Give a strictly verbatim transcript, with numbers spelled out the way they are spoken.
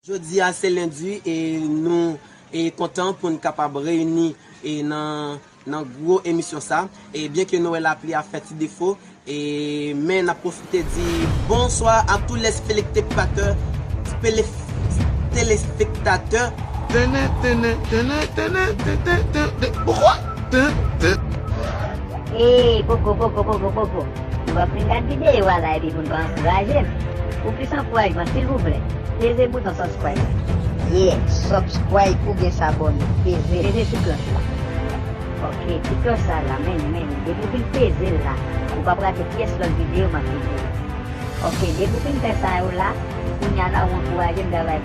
Jodi a se lendi e nou e kontan pou n kapab reyini e nan, nan gwo emisyon sa. E byen ke nou wè lapli a fè ti defo, e men n ap pwofite di bonswa a tous les téléspectateurs, télé- téléspectateurs. Tenen, tenen, tenen, tenen, tenen, tenen, poukwa? Ten, ten. Ey, poko, poko, poko, poko. Nou p ap fin gad videyo a la epi pou n pa ankouraje m. Pou plis ankourajman, silvouplè, peze bouton subscribe. Yeah, subscribe oubyen sabone. Peze. Peze sou klòch la. Ok, ti klòch sa la, men, men, depi w fin peze l la, ou p ap rate pyès lòt videyo m ap mete. Ok, depi w fin fè sa yo la, kounye a la ou ankouraje m travay.